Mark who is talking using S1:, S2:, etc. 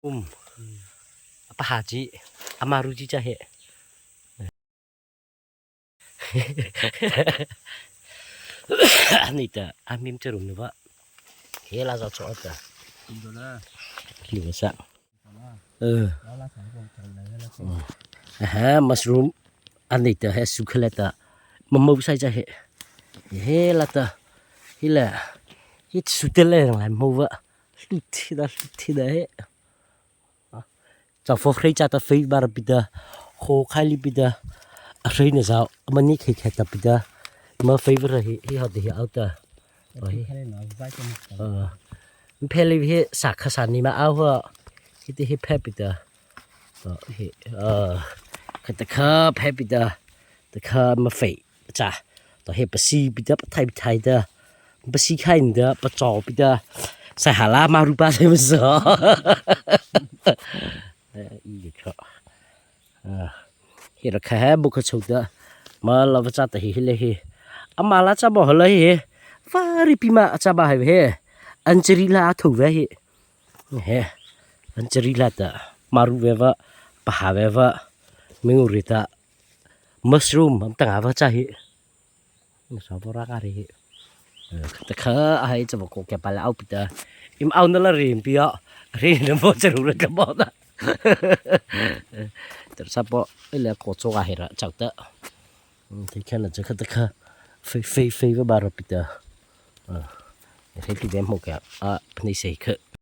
S1: Um paha chi amaru chi cha he ani ta amim charum ni ba he la za cho ta liu sa ờ ha mushroom ani ta he su khale ta mamau sai cha he he la ta hi la hi su te le lại mau vợ thi da he จะฟอกเรจ่าตาฟีบาร์บิดาโคคาลิบิดาเรนซาวมันนี่เคตาบิดามาฟีบระฮีฮีฮอดฮีเอาตาเออเพลิฮีสักขสันนี่มาเอาหัวฮิตฮีเพบิดาเฮเออคตะคาเพบิดาตะคามาฟีจ้าต่อเฮปซีบิดาปไทยไทยดาปซีไข่เดาปจอบิดาใส่หาลามารูปาใส่มาสอ i kha hi ra kha bu kha chhu da ma la va cha ta hi le hi ama la cha bo le hi fa ri pi ma cha ba he an cheri la thu ve hi he an cheri la ta maru ve va pa ha ve va mingu ri ta mushroom am ta va cha hi sa bo ra ka ri hi ta kha ai cha bo ko ke pa la au pi ta im au na la rim pi a ri na bo cha ru ra ka bo ta 这不一来搞做啊，了，走的，嗯，你看了这个这个，飞飞飞个巴罗比的，嗯，你看这边木个啊，你谁去？